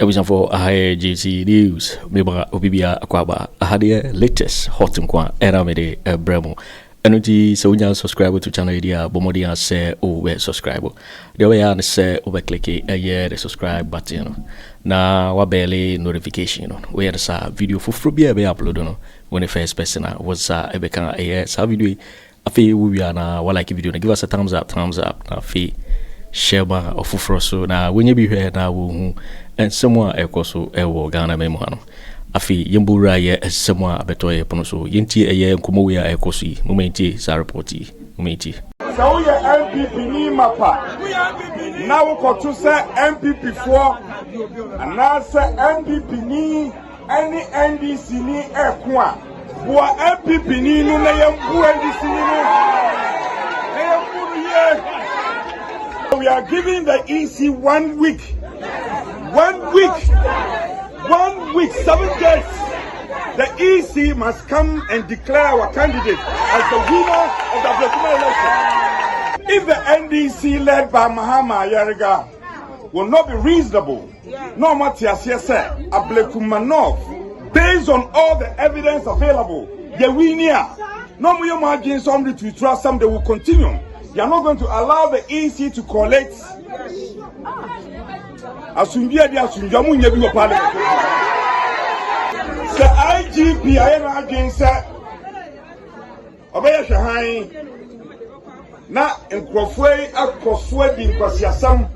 Abusuafoɔ, aha yɛ JC News. Mema obi bia akɔ aha deɛ, latest hot nko a ɛna mede ɛbrɛ mu. Ɛno nti sɛ wonya subscribe to channel yi deɛ a, bɔ mmɔden a sɛ wobɛ subscribe. Deɛ wobɛyɛ a ne sɛ wobɛclick ɛyɛ the subscribe button no na wabell notification no. Woyɛ no saa, video foforɔ bi a ɛbɛyɛ upload no, wo ne first person a wo nsa ɛbɛka ɛyɛ saa video yi. Afei wowie a na walike video no, give us a thumbs up, thumbs up, na afei hyɛ ma ɔfoforɔ so na wɔnyɛ bi hwɛ na wɔhu nsɛm a ɛkɔ so ɛwɔ Ghana ma mu ha no. Afei yɛmbɔwura yɛ nsɛm a abɛtɔ yɛ pono so. Yɛntie ɛyɛ nkɔmmɔ wei a ɛkɔ so yi. Moma yɛntie saa report yi, moma yɛntie. Sɛ woyɛ NPP ni mapa na wokɔto sɛ NPP foɔ anaasɛ NPP ni ɛne NDC ni ɛko a, boa NPP ni no na yɛmbu NDC ni no na yɛmbu no yie. We are giving the EC one week, one week, one week, 7 days. The EC must come and declare our candidate as the winner of the Ablekuma election. If the NDC led by Mahama Ayariga will not be reasonable, no matter sɛ Ablekuma North, based on all the evidence available, the winner, no more margin, somebody to trust some, they will continue. They are not going to allow the EC to collate. Asumdue de asumdue mo nya bi wɔ parliament. Sɛ IGP ayɛ n'adwene sɛ ɔbɛyɛ hwɛ han na nkurɔfoɔ yi akɔ so adi nkwasiasɛm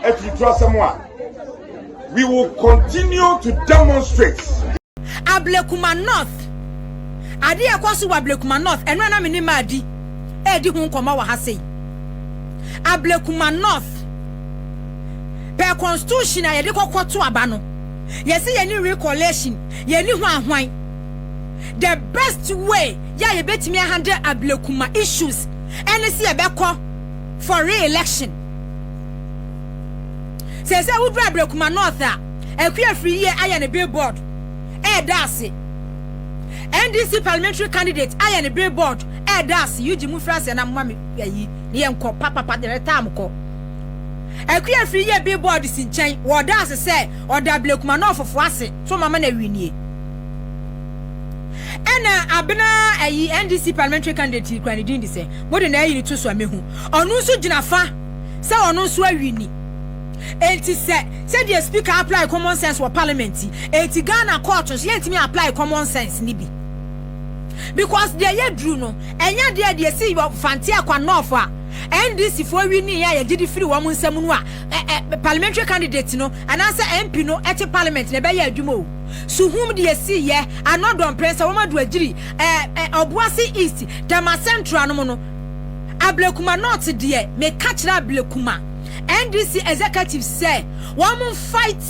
aturutu asɛm a, we will continue to demonstrate. Ablekuma North, adeɛ ɛkɔ so wɔ Ablekuma North, ɛno anam ne ma adi ɛɛdi ho nkɔmɔ wɔ ha sei. Ablekuma North, per constitution a yɛde kɔkɔ to aba no, yɛsi yɛni recollation, yɛni ho ahwan. The best way yɛ a yɛbɛtumi ahandle Ablekuma issues ɛne si yɛbɛkɔ for re-election. Sɛ woduru Ablekuma North a, Akua Afriyie ayɛ ne billboard ɛɛda ase, NDC parliamentary candidate ayɛ ne billboard ɛɛda ase. Yugyi mu fira ase na mma mi ayi ne yɛn nkɔ papapa de ne taam kɔ. Akua Afriyie billboard si nkyɛn, wɔda ase sɛ ɔda Ablekuma North fo ase so mama na awi ɛna abena ayi NDC parliamentary candidate kura ne din de sɛ mo de na ayi ne to so amehu. Ɔno nso gyina fa sɛ ɔno nso awi ni. Enti sɛ sɛdeɛ speaker apply common sense wɔ parliament yi, enti Ghana court nso yɛntumi apply common sense ni bi, because deɛ yɛ duru no, ɛnyɛ deɛ si wɔ Fanteakwa North a NDC foɔ wi ni yɛ a yɛgye de firi wɔn nsam no a, ɛ ɛ parliamentary candidate no anaasɛ MP no ɛte parliament na ɛbɛyɛ adwuma o. Suhum deɛ si yɛ Anɔdɔmpere sɛ wɔn adu agyiri ɛ ɛ Ɔboase East, Tema Central no mu no, Ablekuma North deɛ, meka kyerɛ Ablekuma NDC executive sɛ wɔn mo fight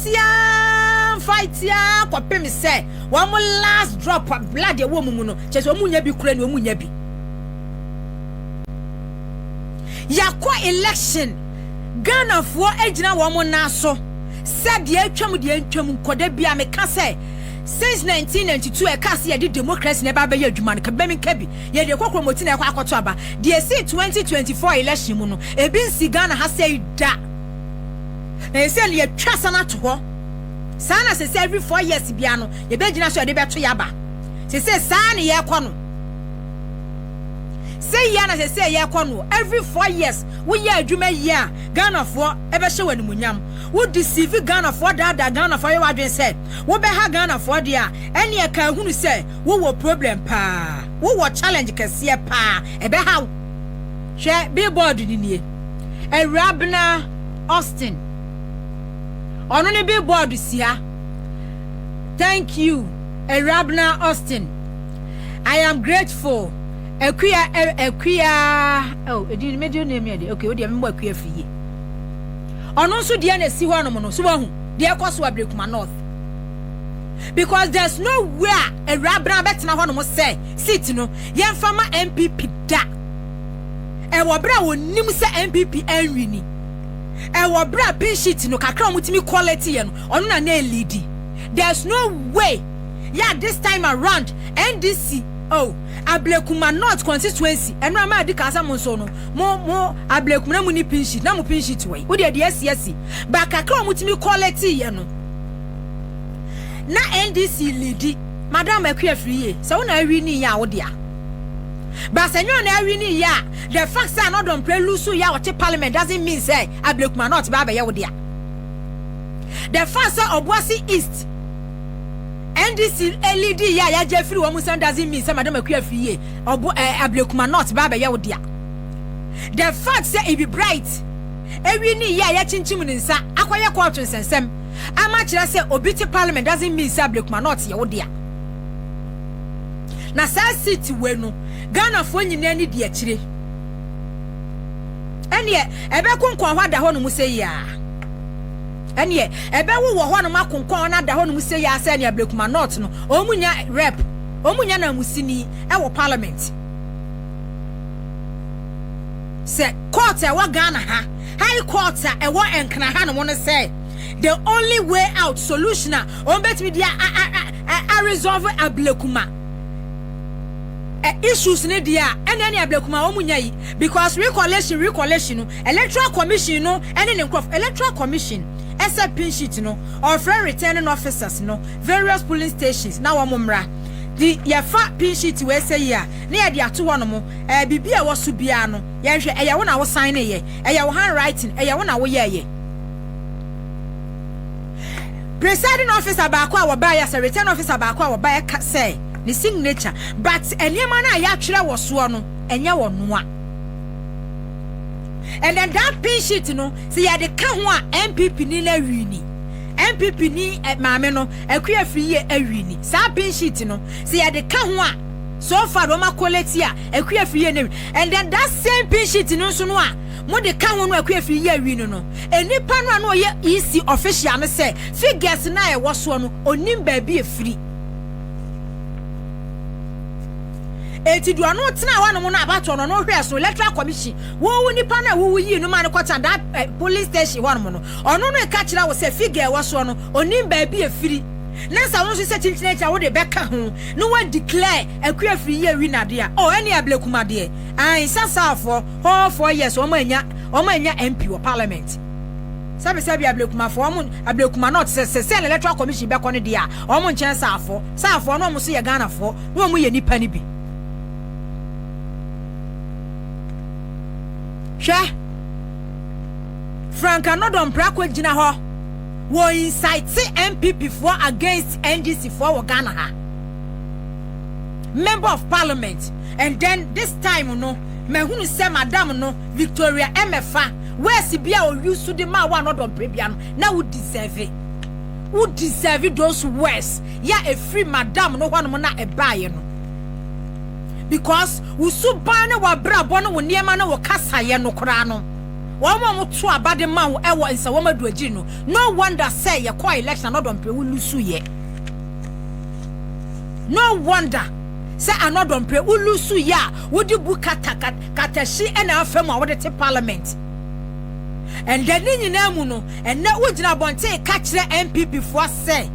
fight kɔpem sɛ wɔn mo last drop of blood ɛwɔ mu mu no, kyerɛ sɛ wɔn mu nya bi kura ni wɔn mu nya bi. Yakɔ election, Ghanafoɔ gyina wɔn nan so sɛ deɛ atwam deɛ ntwam nkɔda bi a meka sɛ since 1992 ɛka sɛ yɛde democracy na ɛba abɛyɛ adwuma no kabɛmi nka bi yɛde kɔkɔrɔmɔti na ɛkɔ akɔto aba. Deɛ esi 2024 election mu no, ebi nsi Ghana ha sɛ da na yɛsɛ no yɛtwa san ato hɔ saa na sɛ every 4 years bia no yɛbɛgyina so yɛde bɛto yaba. Sɛ saa ne yɛrekɔ no sɛ yia na sɛ yɛrekɔ no, every 4 years woyɛ adwuma yie a, Ghanafoɔ ɛbɛhyɛ wɔ animuonyam. Wo deceive Ghanafoɔ, daadaa Ghanafoɔ, yɛ w'adwene sɛ wobɛha Ghanafoɔ deɛ a, ɛne ɛka ehunu sɛ wowɔ problem paa, wowɔ challenge kɛseɛ paa ɛbɛha wo. Hwɛ billboard ni nie, Awurabena Austin, ɔno ne billboard si ha. "Thank you, Awurabena Austin, I am grateful." Akua, Akua, oh, edi middle name yɛ de, okay, o deɛ mbɔ Akua Afriyie. Ɔno nso deɛ na esi hɔ nom no so, wahu deɛ ɛkɔ so Ablekuma North, because there's no way a Awurabena bɛtena hɔ nom sɛ seat no yɛmfa ma NPP da. Ɛwɔ bere a wɔnim sɛ NPP anwi ni, ɛwɔ bere a pink sheet no kakra a wɔtumi quality yɛ no, ɔno na na elead. There's no way, yeah, this time around NDC, oh, Ablekuma North constituency, ɛno ama adi kasa mo nso no mo Ablekuma na mo ni pink sheet na mo pink sheet wɔ yi o deɛ asi ba kakra a wɔtumi quality yɛ no. Na NDC leadi. Madam Akua Afriyie, sɛ wo na awini yɛ a wo dea. But sɛ nyɛ ɔna awini yɛ a, the fact sɛ Annoh Dompreh lose yɛ a ɔte parliament doesn't mean sɛ Ablekuma North bɛ abɛyɛ wo dea. The fact sɛ Obuasi East NDC leadi yɛ a yɛagye afiri wɔn nsam doesn't mean sɛ Madam Akua Afriyie ɔbo eh, Ablekuma North bɛ abɛyɛ wo dea. The fact sɛ Ibi Bright awini yɛ a yɛakyinkyim ne nsa akɔyɛ kɔɔto nsɛnsɛm ama kyerɛ sɛ obi te parliament doesn't mean sɛ Ablekuma North yɛ wo dea. Na saa seat wei no, Ghanafoɔ nyinaa ni di akyire. Ɛneɛ ɛbɛkonkɔn hɔ ada hɔ nom sɛ yi a. Ɛneɛ ɛbɛwo wɔ hɔ nom akonkɔn hɔ no ada hɔ nom sɛ yi a sɛ ɛneɛ Ablekuma North no, wɔn nya rep, wɔn nya nanmusini ɛwɔ parliament. Sɛ court a ɛwɔ Ghana ha, high court a ɛwɔ Nkran ha nom no sɛ the only way out solution a wɔn bɛtumi de a resolve Ablekuma issues ne deɛ a, ɛna ɛne Ablekuma wɔn nya yi, because recollation no, Electoral Commission no ɛne ne nkurɔfo, Electoral Commission ɛsɛ pink sheet no, ɔfrɛ returning officers no, various polling stations na wɔn mmra di yɛfa pink sheet wɔ ɛsɛ yi a ne yɛde ato hɔ nom. Biribi a ɛwɔ so biara no, yɛnhwɛ ɛyɛ wo na wo sign ne yɛ, ɛyɛ wo handwriting, ɛyɛ wo na woyɛ yɛ. Presiding officer baako a wɔbaeɛ, sɛ return officer baako a wɔbaeɛ ka sɛ ne signature, but nneɛma no a yɛatwerɛ wɔ soɔ no ɛnyɛ wɔ noa. And then that pink sheet no, sɛ yɛde ka ho a, NPP ni na awi ni, NPP ni maame no Akua Afriyie awi ni. Saa pink sheet no, sɛ yɛde ka ho a, so far de wɔn akɔlɛti a, Akua Afriyie na awi. And then that same pink sheet no nso no a mode ka ho no, Akua Afriyie awi no, nipa no a na ɔyɛ EC official no sɛ figures no a ɛwɔ soɔ no, onim baabi efiri. Eti deɛ ɔno tena hɔ nom no, abatoɔ no ɔno hwɛ so, Electoral Commission wowu nipa no a wowu yii no ma no kɔtena that polling station hɔ nom no, ɔno no ka kyerɛ wo sɛ figure ɛwɔ soɔ no, onim baabi efiri. Na sɛ wo nso sɛ kyinkyini akyi a wode bɛka ho na wa declare Akua Afriyie awi nade a, oh, ɛne Ablekuma deɛ ansa saafoɔ hɔ 4 years wɔn anya MP wɔ parliament. Sɛbisɛbi, Ablekumafoɔ, wɔn Ablekuma North, sɛ Electoral Commission bɛkɔ no deɛ a, wɔn nkyɛn saafoɔ no, wɔn nso yɛ Ghanafoɔ na wɔn yɛ nipa no bi. Hwɛ, Frank Annoh Dompreh akɔ gyina hɔ wɔ incite NPP foɔ against NDC foɔ wɔ Ghana ha, member of parliament. And then this time no, mahunu sɛ madam no, Victoria Emefa, words bi a oyi so de ma wa Annoh Dompreh bia no na wo deserve those words ya efiri madam no hɔnom na ɛbaeɛ no, because wo suban ne w'abrabɔ ne wo nneɛma ne wo kasaeɛ no koraa no, wɔn a wɔto aba de ma wo ɛwɔ Nsawam Adoagyiri no, no wonder sɛ yɛkɔ election, Annoh Dompreh wo lose yɛ. No wonder sɛ Annoh Dompreh wo lose yɛ a wode bu kata katahyi ɛna afa mu a wode te parliament. Ɛndɛ ne nyinaa mu no, ɛnɛ wogyina abɔnten ka kyerɛ NPP foɔ sɛ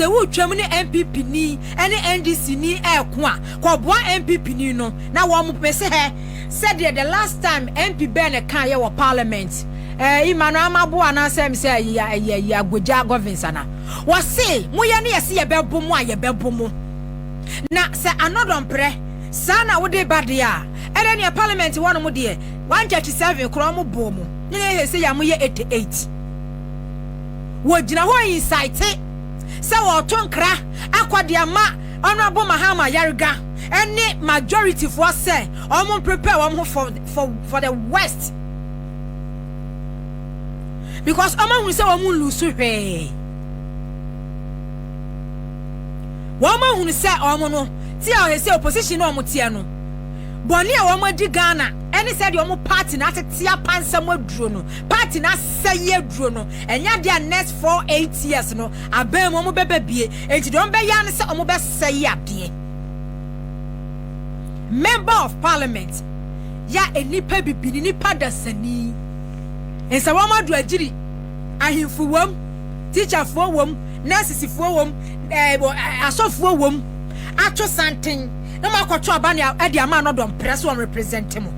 wotwam ne NPP ni ɛne NDC ni ɛɛko a, kɔboa NPP ni no na wɔn pɛsɛ hɛ. Sɛdeɛ the last time MP bɛɛ ne kan yɛ wɔ parliament, Emmanuel Amabo anaasɛ m sɛ ɛyɛ ɛyɛ Agbogya Governs ana, wɔse moyɛ ne yɛse yɛbɛbo mo a, yɛbɛbo mo. Na sɛ Annoh Dompreh saa na wode ba deɛ a, ɛdɛ neɛ parliament hɔ nom deɛ 137 korɔ ɔmo bo mo ne yɛ sɛ yɛ a moyɛ 88. Wɔgyina hɔ incite sɛ wɔɔto nkra akɔ de ama Honourable Mahama Ayariga ɛne majority foɔ sɛ ɔmo prepare wɔn ho for the worst, because ɔmo ahunu sɛ wɔn lose hwee. Wɔn ahunu sɛ ɔmo no ti a ɔyɛ sɛ opposition na ɔmo teɛ no bɔnne a wɔn adi Ghana ɛne sɛ deɛ ɔmo party na atete apansam aduro no, party na asɛe aduro no, ɛnyɛ adeɛ a next 4, 8 years no abɛn mu ɔmo bɛbɛ bie. Eti deɛ ɔmo bɛyɛ ano sɛ ɔmo bɛsɛe adeɛ. Member of parliament ya, nipa bibini, nipa dasani, Nsawam Adoagyiri ahemfo wɔm, teacherfoɔ wɔm, nursesfoɔ wɔm, asɔfoɔ wɔm, ato santen na mo akɔto aba ne ɛde ama Annoh Dompreh so wɔn represent mo,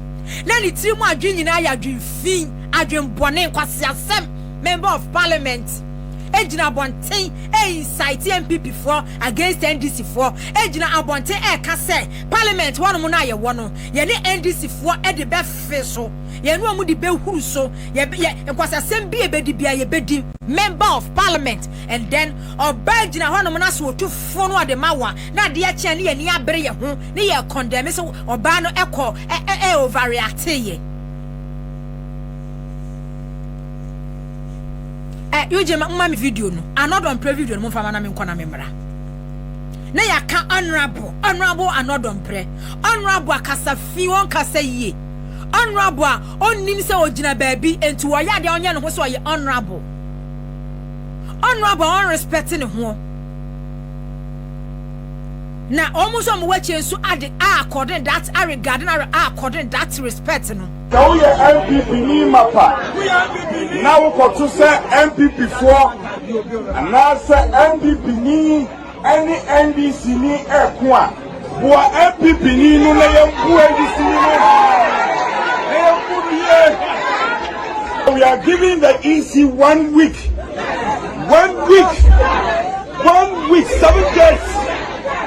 na ne tiri mu adwen nyinaa yɛ adwen fi, adwen bɔne, nkwasi asɛm. Member of parliament. gyina abɔnten incite NPP foɔ against NDC foɔ, gyina abɔnten ɛreka sɛ parliament hɔnom no a yɛwɔ no, yɛne NDC foɔ de bɛfe so, yɛne wɔn de bɛhuru so, yɛ yɛ nkwasasɛm bi a yɛbɛdi bia yɛbɛdi. Member of parliament, and then ɔbaa gyina hɔnom na so otu fo no ɔde ma wa na adeɛ kyɛn ne yɛni abere yɛ ho ne yɛ condemn sɛ ɔbaa no ɛkɔ ɛ ɛ ɛ overreact yɛ. Ɛ Eugene ma me video no, Annoh-Dompreh video no, momfa ma na menkɔ na memmra. Na yɛaka honorable, honorable Annoh-Dompreh, honorable akasa fi, ɔnkasa yie, honorable a ɔnnim sɛ ɔgyina baabi nti wɔyɛ adeɛ ɔnyɛ ne ho sɛ ɔyɛ honorable, honorable a ɔnrespect ne ho. Na wɔn nso a wɔwɔ akyire nso ade a according that, a regarding a according that respect no. Sɛ woyɛ NPP ni mapa na wokɔto sɛ NPP foɔ anaasɛ NPP ni ne NDC ni ɛko a, boa NPP ni no na yɛmbu NDC ni no na yɛmbu no yie. We are giving the EC 1 week, 1 week, 1 week, 7 days.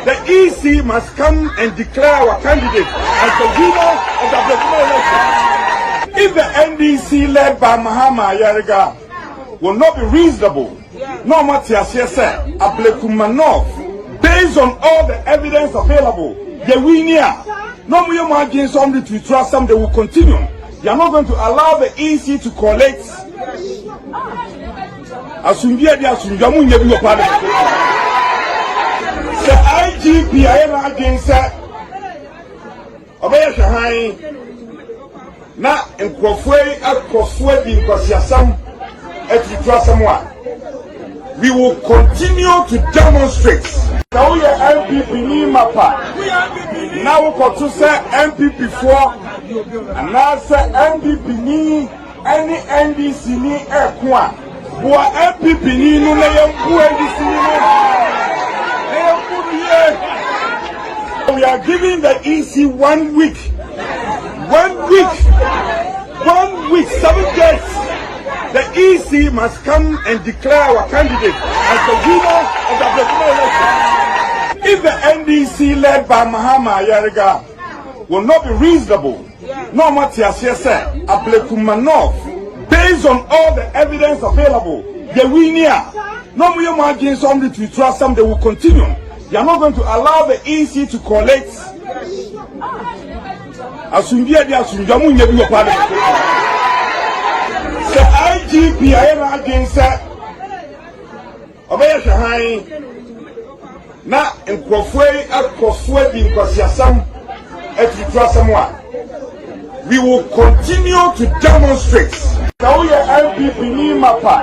The EC must come and declare our candidate as the winner of the Ablekuma election. If the NDC led by Mahama Ayariga will not be reasonable, no matter sɛ Ablekuma North, based on all the evidence available, the winner, no more margins on the to trust them, they will continue. They are not going to allow the EC to collate. Asumdue de asumdue mo nya bi wɔ parliament. Sɛ IGP ayɛ n'adwene sɛ ɔbɛyɛ hwɛ han na nkurɔfoɔ yi akɔ so adi nkwasiasɛm atutu asɛm a, we will continue to demonstrate. Sɛ woyɛ NPP ni mapa na wokɔto sɛ NPP foɔ anaasɛ NPP ni ne NDC ni ɛko a, boa NPP ni no na yɛmbu NDC ni no na yɛmbu no yie. We are giving the EC 1 week, 1 week, 1 week, 7 days. The EC must come and declare our candidate as the winner of the Ablekuma election. If the NDC led by Mahama Ayariga will not be reasonable, no matter sɛ Ablekuma North, based on all the evidence available, the winner, no more margins on the to trust them, they will continue. They are not going to allow the EC to collate. Asumdue de asumdue mo nya bi wɔ parliament. Sɛ IGP ayɛ n'adwene sɛ ɔbɛyɛ hwɛ han na nkurɔfoɔ yi akɔ so adi nkwasiasɛm atutu asɛm a, we will continue to demonstrate. Sɛ woyɛ NPP ni mapa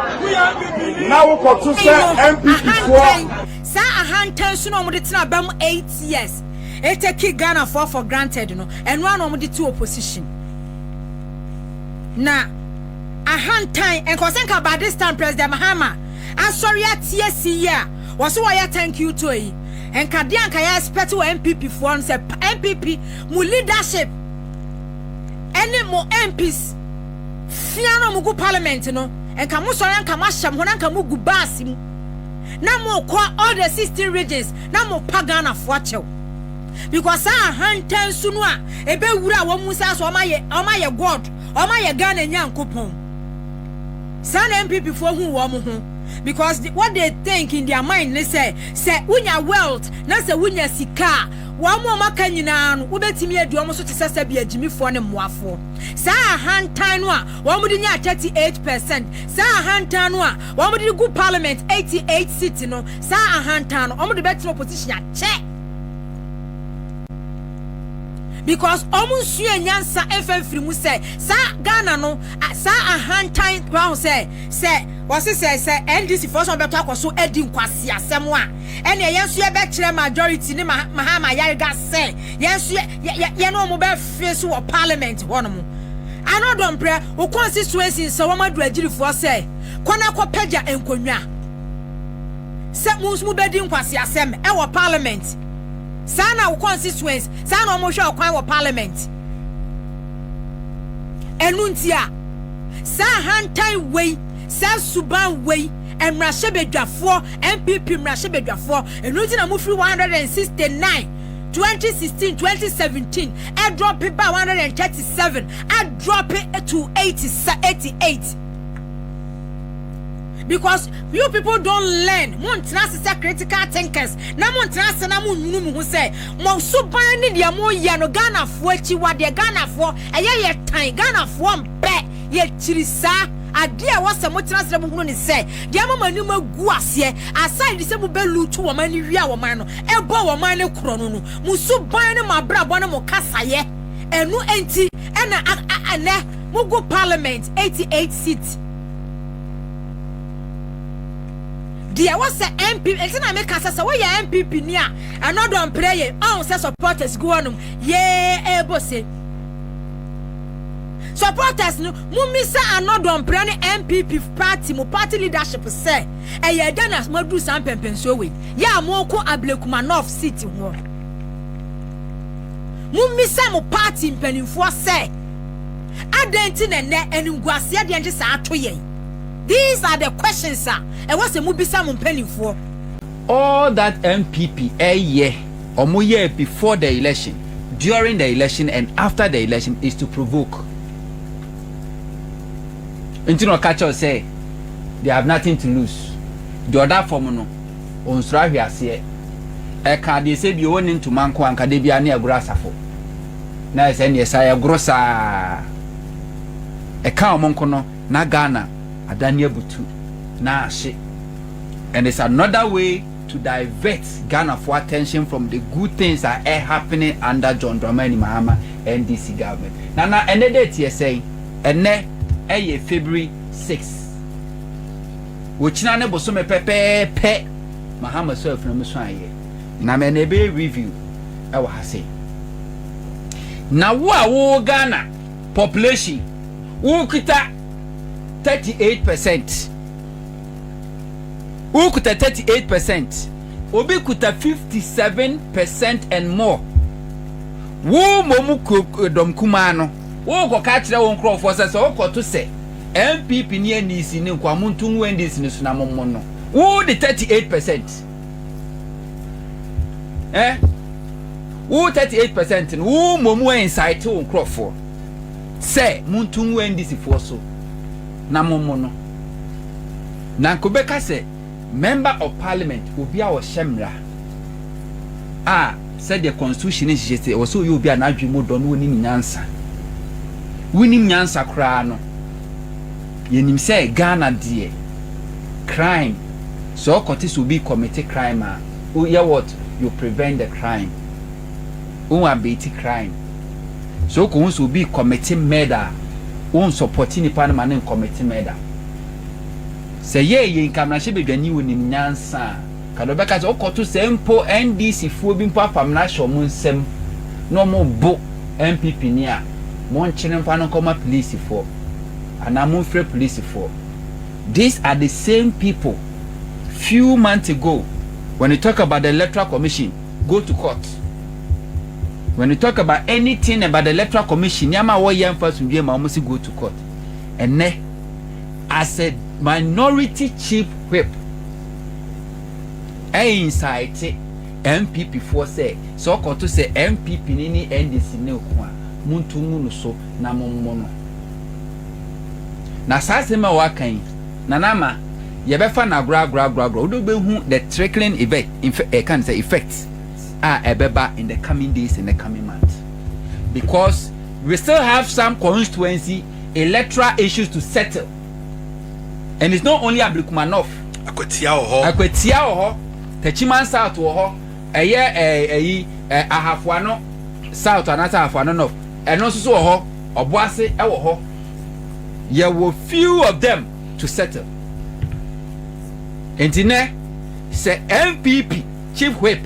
na wokɔto sɛ NPP foɔ saa ahantan so na wɔde tena aba mu 8 years etake Ghana for granted no, ɛno ano wɔde te opposition na ahantan nkɔsɛ nka. By this time, President Mahama asɔre atie si yi a wɔso wɔyɛ thank you to yi, nka deɛ nka yɛ expect wɔ NPP foɔ no sɛ NPP mu leadership ɛne mo MPs fia no mo gu parliament no, nka mo sɔre, nka mo ahyɛ mo ho na nka mo gu baasi mu na mo kɔ all the 16 regions na mo pa Ghana foɔ akyɛw, because saa ahantan su no a ebewura wɔn mu nsa so, wɔn ayɛ god, wɔn ayɛ Ghana Nyankopɔn. Saa na NPP foɔ hu wɔn ho, because what they think in their mind ne sɛ wonya wealth na sɛ wonya sika a, wɔn mu a wɔaka nyinaa no wobɛtumi adi wɔn so te sɛ bi agyimifoɔ ne mmoafoɔ. Saa ahantan no a wɔn de nya 38%, saa ahantan no a wɔn de gu parliament 88 seat no, saa ahantan no wɔn de bɛtena opposition akyɛ, because wɔn nsua nyansa mfa mfiri mu sɛ saa Ghana no, saa ahantan wɔn sɛ wɔsi sɛ NDC foɔ sɛ wɔbɛtɔ akɔ so adi nkwasi asɛm a, ɛnna yɛn nso yɛbɛkyerɛ majority ne Mahama Ayariga sɛ yɛn nso yɛ yɛ yɛn ne wɔn bɛfie so wɔ parliament hɔnom. Annoh-Dompreh, wo constituency nsɛ wɔn adu agyirifoɔ sɛ kɔnɔ akɔpɛgya nkonnwa sɛ mo nso mo bɛdi nkwasi asɛm ɛwɔ parliament. Saa na wo constituency, saa na wɔn hwɛ ɔkwan wɔ parliament. Ɛnu nti a saa ahantan wei, saa suban wei. Mmarahyɛbadwafoɔ, NPP mmarahyɛbadwafoɔ, ɛno nti na mofiri 169, 2016, 2017, ɛdrɔpe ba 137, adrɔpe to 88. Because you people don't learn. Mo ntena ase sɛ critical thinkers na mo ntena ase na mo nwunu mo ho sɛ mo suban ne deɛ mo yɛ no, Ghanafoɔ akyiwadeɛ, Ghanafoɔ ɛyɛ yɛ tan, Ghanafoɔ mpɛ yɛkyiri saa adeɛ a wɔsɛ mo tena ase na mo hunu ne sɛ deɛ ama mo anim agu aseɛ. Aside sɛ mo bɛ loot wɔn ani wia wɔn man no, ɛbɔ wɔn man no korɔ no, mo suban ne mo abrabɔ ne mo kasayɛ, ɛno nti ɛna ɛnɛ mo go parliament 88 seat deɛ wɔsɛ NPP. Nti na meka sɛ woyɛ NPP ni a, ɛno dɔmprɛ yɛ ɔn sɛ supporters gu hɔnom yee ɛɛbɔ se supporters no mumisa Annoh-Dompreh ne NPP party, mo party leadership, sɛ ɛyɛ ɛdɛ na moaduru saa mpɛmpɛnsuo wei yɛ a moko Ablekuma North seat ho. Mumisa mo party mpanimfoɔ sɛ adɛn nti na nnɛ animguaseɛ deɛ nte saa ato yɛn? These are the questions a ɛwɔ sɛ mubisa mo mpanimfoɔ. All that NPP ɛyɛ, ɔmo yɛ before the election, during the election and after the election is to provoke. Nti na ɔka kyerɛw sɛ they have nothing to lose. Deɛ ɔda fam no onsoro ahwe aseɛ. Ɛka deɛ sɛ bi ɔwɔ ne ntoma nko anka de bia ne ɛgoro asafo na ɛsɛ neɛ sa ɛgoro saa ɛka ɔmo nko no na Ghana adane abutu na ahye, and it's another way to divert Ghana for attention from the good things that are happening under John Dramani Mahama NDC government. Na ɛnɛ date yɛ sɛn? Ɛnɛ ɛyɛ February 6. Wɔkyina ne bosome pɛpɛɛpɛ Mahama so afunam so ayɛ na mɛ na ɛbɛyɛ review ɛwɔ ha sei. Na wo a wo Ghana population wo kita 38%, wo kuta 38%, obi kuta 57% and more, wo mmom dɔm kumaa no, wo kɔka kyerɛ wo nkurɔfoɔ sɛ wokɔto sɛ NPP ne NDC ne nkoa monto ngu NDC ne so na mommo no. Wo de 38%, wo 38% no, wo mmom incite wo nkurɔfoɔ sɛ monto ngu NDC foɔ so na mommo no. Na nka wobɛka sɛ member of parliament, obi a ɔhyɛ mmara a sɛdeɛ constitution ne nhyehyɛ sɛ ɛwɔ sɛ ɔyɛ obi a n'adwene mu dɔ no, wɔnim nyansa, wonim nyansa koraa no. Yɛnim sɛ Ghana deɛ, crime, sɛ ɔkɔte sɛ obi commit crime a, woyɛ what? You prevent the crime, wo abate crime. Sɛ wokɔhu sɛ obi commit murder a, wo support nipa no ma ne ncommit murder. Sɛ yɛ yɛ nkamrahyɛ badwani wɔ nim nyansa a, kada ɔbɛka sɛ wokɔto sɛ mpo NDC foɔ bi mpo afamena ahyɛ ɔmo nsɛm na ɔmo bo NPP ni a, monkyere mfa no nkɔma polisifoɔ anaa momfrɛ polisifoɔ. These are the same people few months ago, when you talk about the Electoral Commission, go to court. When you talk about anything about the Electoral Commission, nneɛma a wɔyɛ mfa sundue ma wɔn si go to court. Ɛnɛ as a minority chief whip, ɛyɛ incite NPP foɔ sɛ ɔkɔto sɛ NPP ne NDC ne ko a, muntu ngu no so na mo mmɔ no. Na saa asɛm a waka yi, nanama yɛbɛfa no agorɔ agorɔ agorɔ agorɔ, wode wobɛhu the trickling effect, ɛka no sɛ effect a ɛbɛba in the coming days, in the coming months, because we still have some constituency electoral issues to settle, and it's not only Ablekuma North. Akwatia wɔ hɔ. Akwatia wɔ hɔ, Techiman South wɔ hɔ, ɛyɛ ɛyi Ahafoano South anaasɛ Ahafoano North, ɛno nso so wɔ hɔ, Ɔboase ɛwɔ hɔ. Yɛwɔ few of them to settle. Nti nɛ sɛ NPP chief whip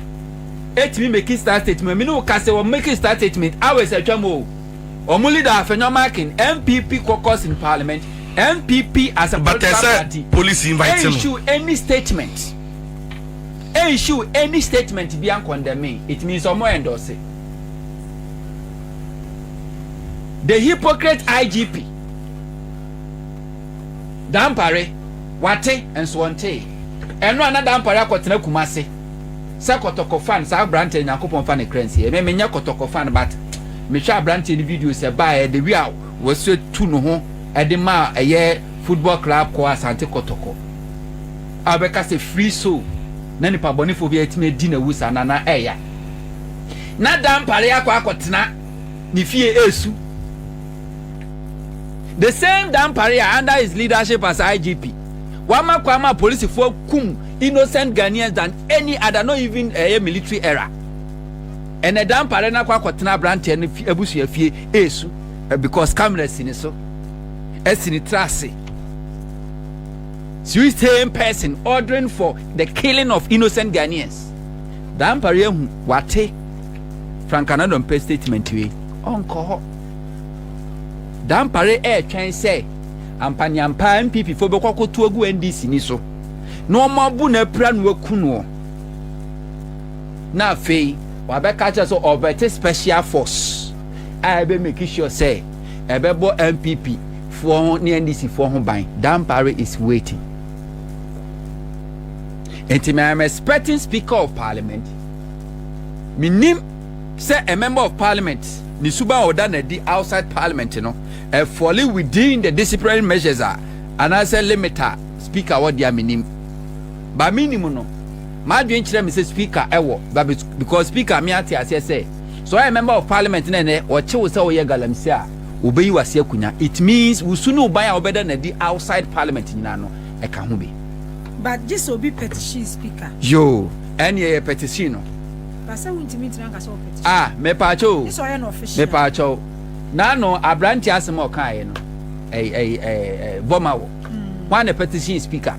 etimi making start statement mi ni o ka sɛ wɔn making start statement hours atwa mu o, wɔn leader Afenyo Markin, NPP caucus in parliament, NPP as a but political ɛsɛ party police invite no issue any statement, issue any statement bi condemn, it means ɔmo endorse the hypocrite. IGP Dampare Wate nso ɔntee. Ɛno a na Dampare akɔtena Kumase sɛ kɔtɔkɔ fan saa aberanteɛ no Nyankopɔn fa ne kra nsie. Me menyɛ kɔtɔkɔ fan but mehwɛ aberanteɛ no videos ɛbaeɛ the way a wɔsɛ tu ne ho ɛde ma ɛyɛ football club kɔ Asante Kɔtɔkɔ a wɔbɛka sɛ free soul na nipa bɔnefoɔ bi atumi adi n'awu saa na na ɛya. Na Dampare akɔ akɔtena ne fie ɛresu. The same Dampare a under his leadership as IGP, wama kwan ma polisifoɔ kum innocent Ghanaians than any other, not even ɛyɛ military era. Ɛnɛ Dampare no akɔ akɔtena aberanteɛ no abusua fie ɛresu because camera si ne so, ɛsi ne tiri ase. So same person ordering for the killing of innocent Ghanaians. Dampare ahu wate Frank Annoh-Dompreh statement wei ɔnkɔ hɔ. Dampare ɛretwɛn sɛ ampanyampa NPP fo bɛkɔ akɔto agu NDC ni so na wɔn abu na apira no aku noɔ, na afei wabɛka kyerɛ sɛ ɔbɛte special force a ɛbɛ make sure sɛ ɛbɛbɔ NPP foɔ ho ne NDC foɔ ho ban. Dampare is waiting. Nti I am expecting Speaker of Parliament, minim sɛ a member of parliament ne suban a ɔda n'adi outside parliament no ɛfall within the disciplinary measures a anaasɛ limit a speaker wɔ deɛ menim ba menim no, m'adwene kyerɛ me sɛ speaker ɛwɔ ba because speaker me ate aseɛ sɛ sɛ ɔyɛ member of parliament na ɛnɛ ɔkye wo sɛ ɔyɛ galamsey a, obɛyi wase akonnwa. It means wusu ne ban a wɔbɛda n'adi outside parliament nyinaa no ɛka ho bi. But gye sɛ obi petition speaker. Yo, ɛne ɛyɛ petition no. But sɛ wontumi ntena nka sɛ wɔ petition. Ah, mepaakyɛw o. Gye sɛ ɔyɛ no official. Mepaakyɛw, n'ano aberante asɛm a ɔkaeɛ no ɛy ɛy ɛɛ bɔma wɔ wɔn na petition speaker,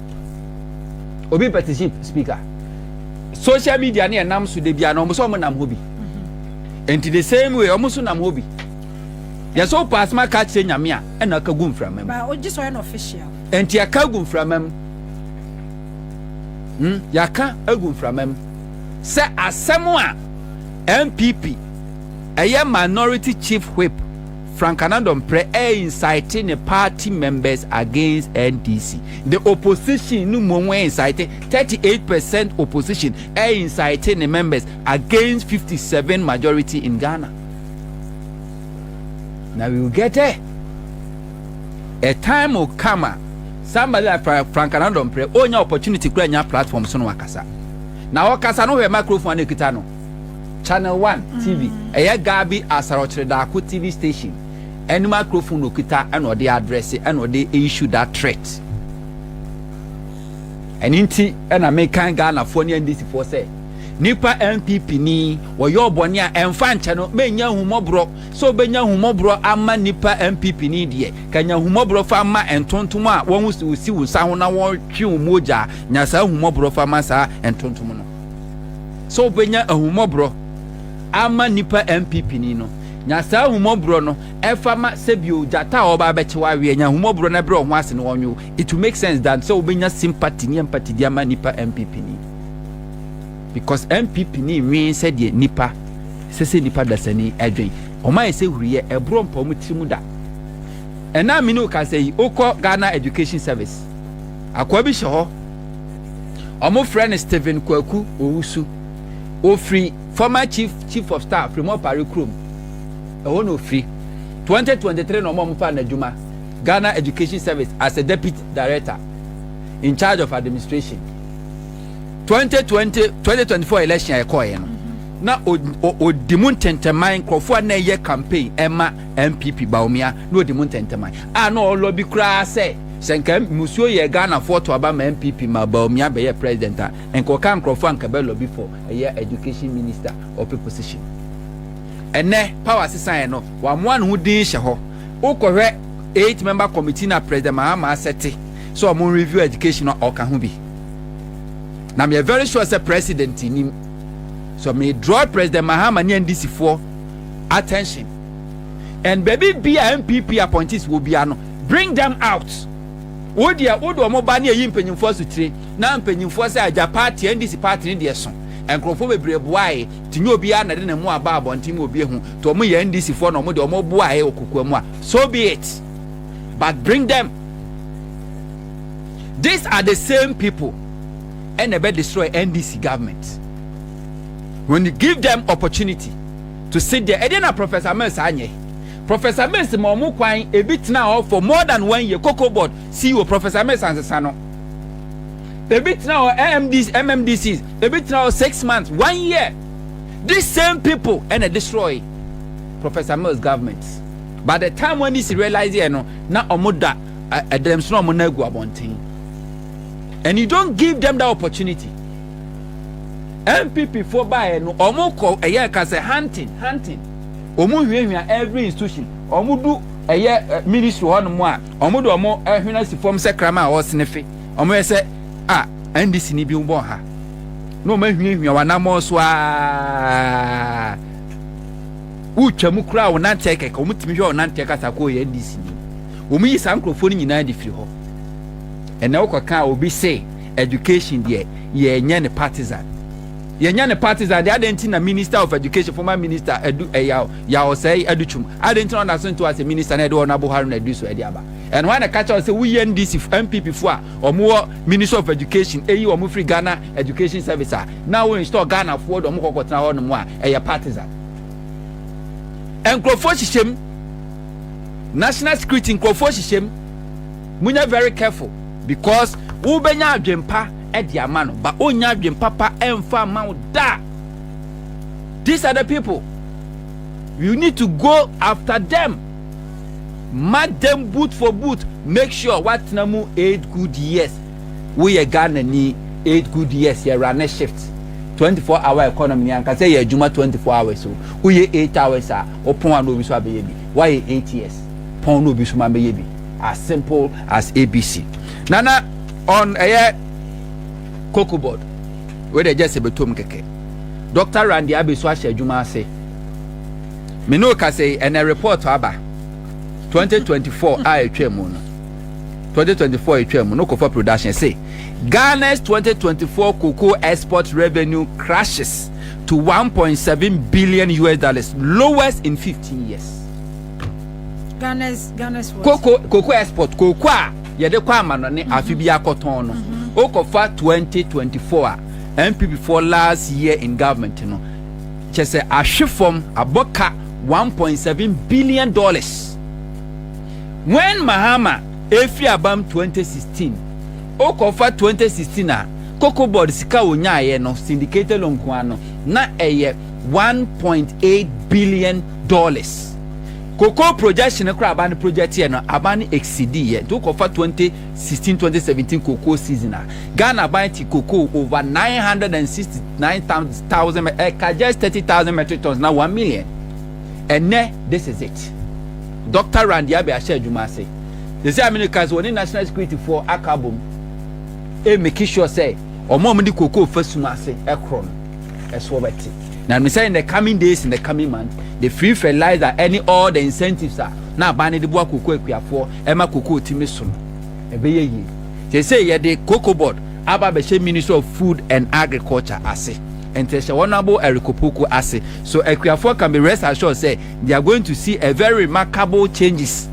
obi petition speaker, social media ne ɛnam so de bia na wɔn nso wɔn nam hɔ bi. Nti the same way wɔn nso nam hɔ bi yɛsɛ wopɛ asɛm aka kyerɛ Nyame a ɛna aka gu mframa mu. But ogye sɛ ɔyɛ no official. Nti aka gu mframa mu, Yɛaka agu mframa mu sɛ asɛm a NPP ɛyɛ minority chief whip Frank Annoh-Dompreh ɛ incite ne party members against NDC, the opposition no mu wɔn incite 38% opposition ɛ incite ne members against 57 majority in Ghana. Now we will get there. A time will come a somebody like Frank Annoh-Dompreh onya opportunity kura nya platform so no wakasa na ɔkasa no, hwɛ microphone a ekita no, Channel One TV, ɛyɛ Gabby Asare Otchere-Darko TV station ɛne microphone na okita ɛna ɔde address ɛna ɔde issue that threat. Ɛne nti ɛna mekan Ghanafoɔ ne NDC foɔ sɛ nipa NPP ni wɔyɛ ɔbɔne a ɛmfa nkyɛ no, menya ahumɔborɔ sɛ wobɛnya ahumɔborɔ ama nipa NPP ni deɛ kanya ahumɔborɔ fa ma ntontom a wɔn ho si wo nsa ho na wɔtwe wo mogya. Nya saa ahumɔborɔ fa ma saa ntontom no sɛ wobɛnya ahumɔborɔ ama nipa NPP ni no, nya saa ahumɔborɔ no ɛfa ma sɛbio gyata a ɔba abɛkye waweɛ. Nya ahumɔborɔ no ɛbrɛ ɔho ase no wɔnwe. It will make sense than sɛ wobɛnya sympathy ne empathy di ama nipa NPP ni because NPP ni nwee sɛdeɛ nipa sɛ nipa dasani ɛdwen ɔmo ayɛ sɛ huriyɛ ɛborɔ mpa ɔmo tiri mu da. Ɛna mi ne o kasa yi, okɔ Ghana Education Service, akoa bi hyɛ hɔ, ɔmo frɛ no Stephen Kwaku Owusu. Ofiri former chief of staff Frema Opare kurom ɛhɔ na ofiri. 2023 na ɔmo fa n'adwuma Ghana Education Service as a deputy director in charge of administration. 2020 2024 election a ɛkɔɔyɛ no na odi mu ntɛntɛman nkurɔfoɔ a na ɛyɛ campaign ɛma NPP Bawumia na odi mu ntɛntɛman a na ɔlɔ bi koraa sɛ nka musuo yɛ Ghanafoɔ to aba ma NPP ma Bawumia bɛyɛ president a, nka ɔka nkurɔfoɔ a nka bɛ lobby for ɛyɛ education minister ɔpɛ position. Ɛnɛ power sisan yɛ no, wamoa ne ho din hyɛ hɔ. Wokɔhwɛ eight member committee na President Mahama asɛte sɛ ɔmo review education no, ɔka ho bi na meyɛ very sure sɛ president nim so. Me draw President Mahama ne NDC foɔ attention and baabi bi a NPP appointees wɔ bia no, bring them out. Wo deɛ wo de ɔmo ba ne eyi mpanyinfoɔ asotire na mpanyinfoɔ sɛ agya party NDC party ne deɛ so nkurɔfoɔ bebree boae te nye obiara na de ne mu aba abɔnten mu obi ehu te ɔmo yɛ NDC foɔ na ɔmo de ɔmo boae wɔ kokoa mu a, so be it, but bring them. These are the same people ɛna ɛbɛ destroy NDC government when you give them opportunity to sit there. Ɛdeɛ na Professor Mills anyɛ? Professor Mills ma ɔmo kwan ebi tena hɔ for more than one year. Cocoa Board CEO, Professor Mills ansesa no. Ebi tena hɔ, MMDC, MMDCs, ebi tena hɔ 6 months, one year. These same people ɛna destroy Professor Mills government. By the time when this realize yɛ no, na ɔmo da ɛdɛm so na ɔmo na egu abɔnten, and you don't give them that opportunity. NPP fo baayɛ no, ɔmo kɔ ɛyɛ kasa hunting, hunting. Ɔmo hwiahwia every institution. Ɔmo du ɛyɛ ministry hɔnom a, ɔmo de ɔmo ɛhwena si fam sɛ kraman a ɔsene fe. Ɔmo yɛ sɛ a NDC ni bi bɔ ha na ɔmo ahwiahwia wɔn anamɔ so aa wotwa mu koraa, wɔn nanteɛ kɛkɛ, wɔn tumi hwɛ wɔn nanteɛ kasa kɔ yɛ NDC ni. Wɔn yi saa nkurɔfoɔ no nyinaa de firi hɔ. Ɛnna wokɔka a, obi se education deɛ, yɛnyɛ ne partisan, yɛnyɛ ne partisan deɛ. Adan ti na Minister of Education, former minister Edu ɛyaw Yaw Osei Adutwum, adan ti na ɔna so nto ase minister na ɛde wɔn abo Haruna Iddrisu ɛde aba? Ɛno wɔn na kakyɛ sɛ woyɛ NDC, NPP fo a wɔn wɔ Ministry of Education, eyi wɔn firi Ghana Education Service a na wɔn install Ghana foɔ de wɔn kɔkɔ tena hɔ nom a ɛyɛ partisan. Nkurɔfoɔ hyehyɛ mu, national security nkurɔfoɔ hyehyɛ mu. Munya very careful because wobɛnya adwempa ɛde ama no ba, onya adwempa pa ɛmfa ama wo da. These are the people you need to go after them, mark them boot for boot. Make sure watena mu 8 good years. Woyɛ Ghana ni, 8 good years yɛ run shift, 24 hour economy ni ankasa yɛ adwuma 24 hours o. Woyɛ 8 hours a, wopɔn a na obi so abɛyɛ bi. Wayɛ 8 years, pɔn na obi so ma bɛyɛ bi. As simple as ABC. Nana, on ɛyɛ Cocoa Board wey de gye sɛ bɛtɔm kɛkɛ, Dr Randy Abbey so ahyɛ adwuma ase. Me ne o kasa yi, ɛnɛ report aba 2024 a etwa mu no, 2024 etwa mu no, kɔfɔ production say Ghana's 2024 cocoa export revenue crashes to 1.7 billion US dollars, lowest in 15 years. Ghana's what? Cocoa export, cocoa a yɛde kɔ amanɔne afe bi akɔtɔn no, okɔfa 2024 a NPP for last year in government no, kyɛ sɛ ahwe fam abɔka $1.7 billion. When Mahama efiri abam 2016, okɔfa 2016 a Cocoa Board sika onyaayɛ no, syndicated loan nko ano na ɛyɛ $1.8 billion. Cocoa projection kora aba no project yɛ no, aba no exceed yɛ. Nti wokɔfa 2016 2017 cocoa season a, Ghana aban ti cocoa over 969,000, ɛka just 30,000 metric tons na 1 million. Ɛnɛ this is it. Dr Randy Abbey ahyɛ adwuma ase sisi aminu ka sɛ wɔne national security foɔ aka abom e make sure sɛ ɔmo a wɔde cocoa fa sum ase ɛkorɔ no ɛso bɛte na mesɛ in the coming days, in the coming month, the free fertilizer ɛne all the incentives a na aban no de boa cocoa akuafoɔ ɛma cocoa timi so no ɛbɛyɛ yie. Sese yɛde Cocoa Board aba abɛhyɛ Ministry of Food and Agriculture ase, nti ɛhyɛ Honourable Eric Opoku ase, so akuafoɔ can be rest assured say they are going to see a very remarkable changes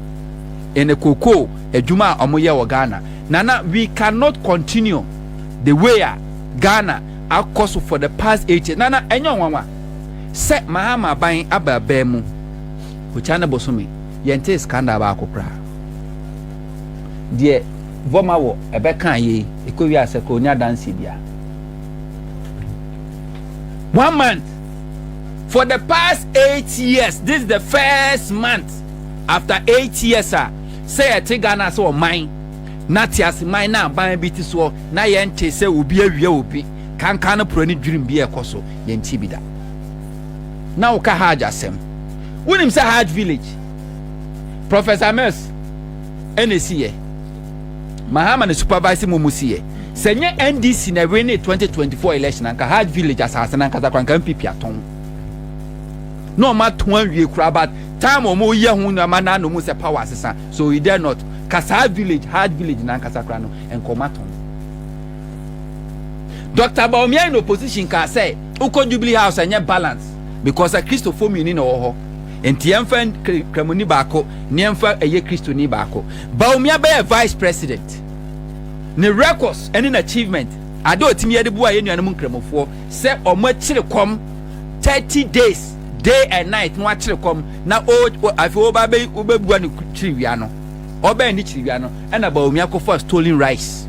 in the cocoa adwuma a wɔyɛ wɔ Ghana. Nana, we cannot continue the way a Ghana akɔ so for the past 8 years. Nana, ɛnyɛ nwanwa sɛ Mahama aban aba abɛn mu okya ne bosome, yɛnte scandal baako koraa deɛ vɔma wɔ ɛbɛka yie ekɔ wi asɛ kɔ onya dansi bia one month. For the past 8 years, this is the first month after 8 years a sɛ yɛte Ghana sɛ ɔman na te ase man na aban bi te soɔ na yɛnte sɛ obi awia obi kankan no poro ne dwirim bi ɛkɔ so, yɛnte bi da. Na woka Hajj asɛm, wonim sɛ Hajj Village, Professor Mills ɛna esi yɛ, Mahama na supervise mu mu si yɛ. Sɛ nye NDC na ɛwɛ ne 2024 election, anka Hajj Village asase na nkasa kora nka NPP atɔn na ɔmo atɔn awie kora. But time ɔmo yɛ ho nneɛma na ɔmo sɛ power asesa, so he dare not kasa village, Hajj Village na nkasa kora no nkɔmɔ atɔn. Dr Bawumia in opposition ka sɛ wokɔ Jubilee House, ɛnyɛ balance because Kristofo mmienu na ɛwɔ hɔ, nti yɛmfa kramoni baako ne yɛmfa ɛyɛ Kristoni baako. Bawumia bɛyɛ vice president. Ne records ne n'achievement, ade a ɔtumi yɛ de boa yɛn nuanom Nkramofoɔ sɛ wɔn akyere kɔm 30 days, day and night, na wakyere kɔm na o afei wɔba bɛ wɔbɛbua ne kyiriwia no, ɔbɛn ne kyiriwia no, ɛna Bawumia kɔfa stolen rice,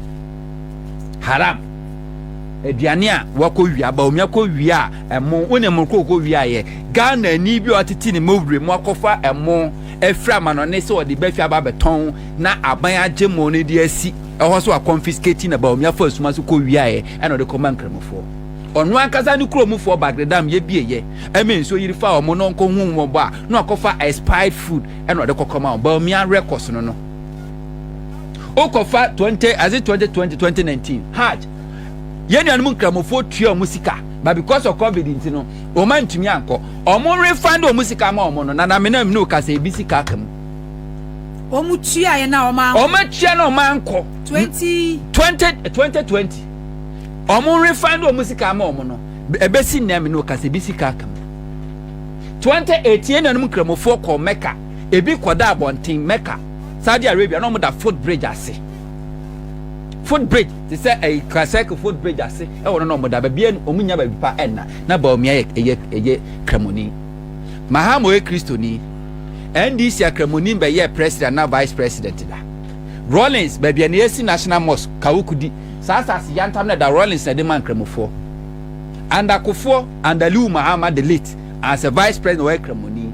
haram aduane a wakɔ wia. Bawumia kɔ wia a ɛmo wo ne mo kɔ kɔ wia yɛ Ghana ni bi a ɔtete ne mɔwure mu akɔfa ɛmo afiri amanɔne sɛ ɔde bɛfi aba abɛtɔn na aban agye mo no de asi ɛhɔ so a confiscate, na Bawumia fa asuma so kɔ wia yɛ, ɛna ɔde kɔma Nkramofoɔ. Ɔno ankasa ne kuromufoɔ Bagredam yɛbie yɛ ɛmɛ nsuo yiri fa ɔmo na ɔnkɔ hu wɔn bɔ a na ɔkɔfa expired food ɛna ɔde kɔkɔma wɔn. Bawumia records no wokɔfa 20 ase 2020, 2019 Hajj, yɛn nuanom Nkramofoɔ tua ɔmo sika, but because of COVID nti no ɔmo antumi ankɔ. Ɔmo refund ɔmo sika ma ɔmo no, nana mena mi ne okasa ebi sika aka mu. Wɔn tua yɛ na wɔn ankɔ. Ɔmo atua na ɔmo ankɔ. 20. 2020, ɔmo refund ɔmo sika ama ɔmo no, ɛbɛsi nnɛ mi ne okasa ebi sika aka mu. 2018, yɛn nuanom Nkramofoɔ kɔ Mecca, ebi kɔda abɔnten Mecca, Saudi Arabia, na ɔmo da foot bridge ase, foot bridge te sɛ ɛyi kasɛk foot bridge ase ɛwɔ no, na ɔmo da baabi a ɔmo nya baabi pa. Ɛnna na Bawumia yɛ ɛyɛ Kramoni. Mahama ɔyɛ Kristoni. NDC akramoni bɛyɛ president na vice president da. Rawlings, baabi a na yɛsi National Mosque Kawukudi, saa asase yantam na da Rawlings na ɛde ma Nkramofoɔ. Andakofoɔ, Andaliu Mahama the late as a vice president, ɔyɛ Kramoni.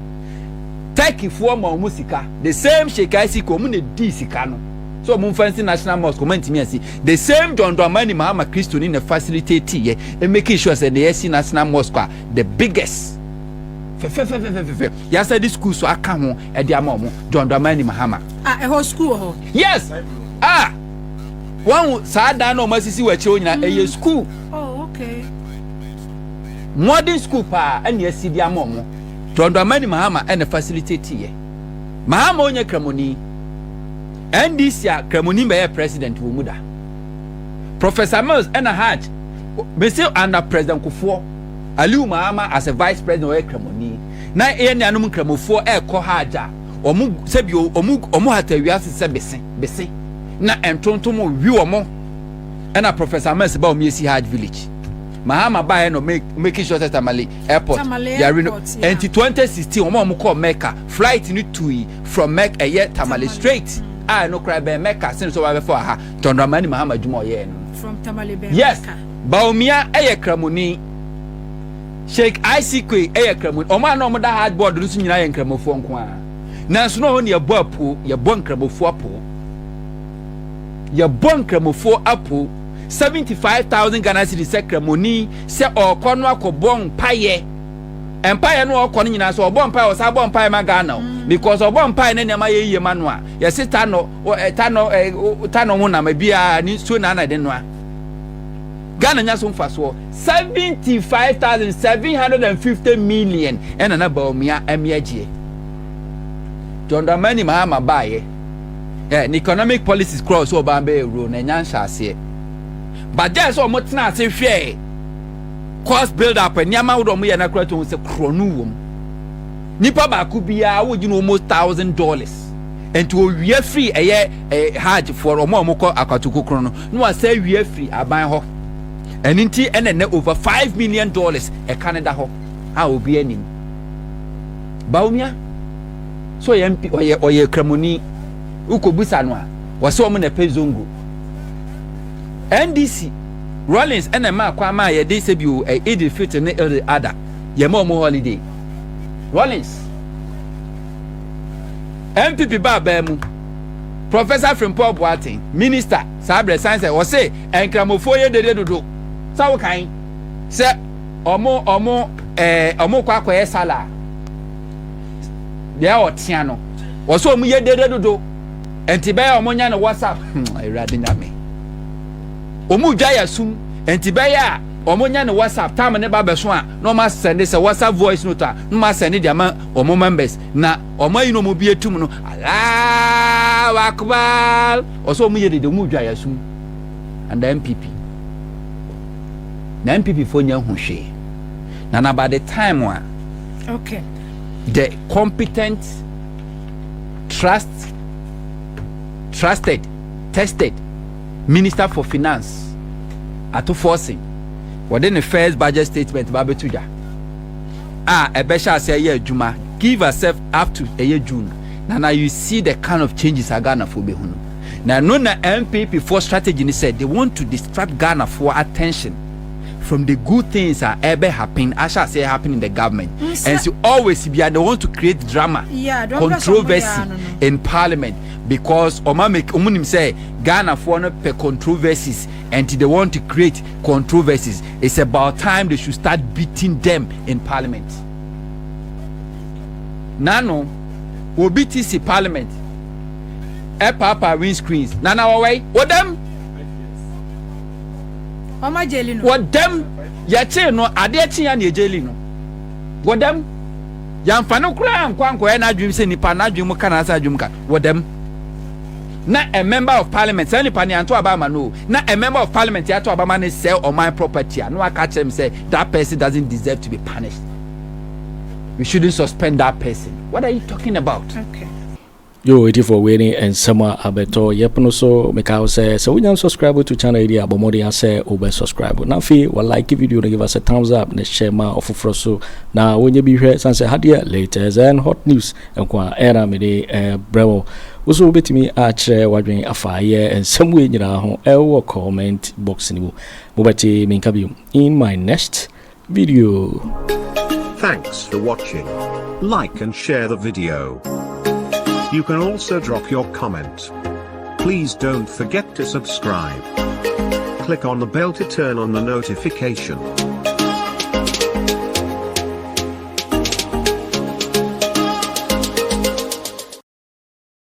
Turkeyfoɔ ma ɔmo sika, the same Sheikh Isik, ɔmo na di sika no so ɔmo nfa nsi National Mosque, ɔmo ntumi asi. The same John Dramani Mahama, Kristoni, na facilitate yɛ e making sure sɛ na yɛsi National Mosque a the biggest fɛfɛfɛfɛfɛ yasa de school so aka ho ɛde ama ɔmo. John Dramani Mahama. A ɛhɔ school wɔ hɔ? Yes, ah, wɔn saa dan na ɔmo asisi wɔ akyire hɔ nyinaa ɛyɛ school. Oh, okay. Modern school paa ɛna esi de ama ɔmo. John Dramani Mahama ɛna facilitate yɛ. Mahama onye Kramoni. NDC a Kramoni bɛyɛ president wɔ mu da. Professor Mills ɛna Hajj bɛsi under President Kufuor, Aliu Mahama as a vice president, ɔyɛ Kramoni, na ɛyɛ nuanom Nkramofoɔ ɛɛkɔ Hajj a ɔmo sɛbi ɔmo hata wiase sɛ bese bese na ntontom wi wɔn, ɛna Professor Mills ba ɔmo yɛsi Hajj Village. Mahama baayɛ no making sure sɛ Tamale Airport Tamale yare no. Airport, yeah. Nti 2016, wɔn a wɔn kɔɔ Mecca, flight no tui from Mecca, ɛyɛ Tamale Tamale. straight a ɛno koraa bɛn Mecca sen so wɔabɛfɔ ha. John Dramani Mahama adwuma ɔyɛɛ no. From Tamale bɛn Yes. Mecca. Bawumia ɛyɛ Kramoni, Sheikh ICK ɛyɛ Kramoni. Ɔmo a na ɔmo da Hajj board no so nyinaa yɛ Nkramofoɔ nko ara, nanso na ɔmo ne yɛbɔ apo, yɛbɔ Nkramofoɔ apo, yɛbɔ Nkramofoɔ apo 75,000 Ghana cedis sɛ Kramoni sɛ ɔkɔ no akɔbɔ mpayɛ. Mpaeɛ no ɔkɔ no nyinaa so ɔbɔ mpaeɛ, ɔsan bɔ mpaeɛ ma Ghana o, because ɔbɔ mpaeɛ ne nneɛma yɛ yie ma no a yɛsi ta no ɛ ta no ɛ ta no ho nam ebiara ne nsuo na ana de noa Ghana nya so mfasoɔ. 75,750 million ɛna na Bawumia ɛmi agyeɛ. John Dramani Mahama baayɛ ɛ ne economic policies kura so ɔban bɛyɛ role na ɛnya nhyɛ aseɛ, but gye sɛ ɔmo tena ase hwɛ cost build up, nneɛma ahodoɔ ɔmo yɛ na kura to ho sɛ korɔno wɔ mu. Nipa baako biara wogye no almost $1,000, nti owia firi ɛyɛ Hajj foɔ, ɔmo a ɔmo kɔ akwato kokoro no, na wasa awia firi aban hɔ. Ɛno nti ɛna nɛ over $5 million ɛka ne da hɔ a obi anim. Bawumia so ɔyɛ MP, ɔyɛ Kramoni. Wokɔbusa no a wɔsɛ ɔmo na ɛpɛ zongo. NDC Rawlings ɛna ɛma akwan ma yɛde sɛ bi o ɛ Eid Fitr ne Eid Adha yɛma ɔmo holiday. Rawlings. NPP ba abaa mu, Professor Frimpong Boateng, minister saa abirɛ science, wɔse Nkramofoɔ yɛ dede dodo sáwọ kan sɛ ɔmo kɔ akɔyɛ sala deɛ ɔtea no, wɔsɛ ɔmo yɛ dede dodo nti bɛyɛ ɔmo nya no WhatsApp. Awurade Nyame, ɔmo dwa yɛ sum nti bɛyɛ a ɔmo nya ne WhatsApp tam ne ba bɛso a na ɔmo asɛnde sɛ WhatsApp voice note a na ɔmo asɛnde de ama ɔmo members na ɔmo ayi na ɔmo bi etum no Allahu Akbar. Ɔsɛ ɔmo yɛ dede, ɔmo dwa yɛ sum. And the NPP na NPP fo nya hu hwee na by the time a the competent, trusted, tested Minister for Finance Ato Forson wɔde ne first budget statement ba abɛto dwa a ɛbɛhyɛ ase ɛyɛ adwuma, give herself up to ɛyɛ June na you see the kind of changes a Ghanafoɔ bɛhu no. Na no na NPP foɔ strategy ni sɛ they want to distract Ghanafoɔ attention from the good things a ɛbɛ happen, ahyɛ ase happen in the government. And so always bia they want to create drama, controversy in parliament, because ɔma make ɔmo nim sɛ Ghanafoɔ no pɛ controversies and they want to create controversies. It's about time they should start beating them in parliament. Nano obi ti si parliament ɛpaapaa windscreens nana wɔwɛ wɔdɛm. Ɔma jail no. Wɔdɛm yɛkyee no adeɛ kye ya na yɛjail no wɔdɛm. Yɛmfa no koraa nkɔ ankɔyɛ n'adwene sɛ nipa n'adwene mu ka na asa adwene mu ka wɔdɛm. Na a member of parliament, saa nipa ne yanto aba ama no, na a member of parliament yɛato aba ama ne sell ɔman property a na waka kyerɛ mi sɛ that person doesn't deserve to be punished, we shouldn't suspend that person. What are you talking about? Okay. Yo, ɛtifoɔ, wei ne nsɛm a abɛtɔ yɛpono so. Meka wo sɛ sɛ wonya subscribe to channel yi a, bɔ mmɔden sɛ wobɛ subscribe, na afei wa like video no, give us a thumbs up, na hyɛ ma ɔfoforɔ so na wɔnyɛ bi hwɛ, sane sɛ hadeɛ latest and hot news nko a ɛna mede brɛ wo. Wo so wobɛtumi akyerɛ w'adwene afa yɛ nsɛm wei nyinaa ho ɛwɔ comment box no mu. Mobɛte menka bio in my next video. Thanks for watching. Like and share the video. You can also drop your comment. Please don't forget to subscribe. Click on the bell to turn on the notification.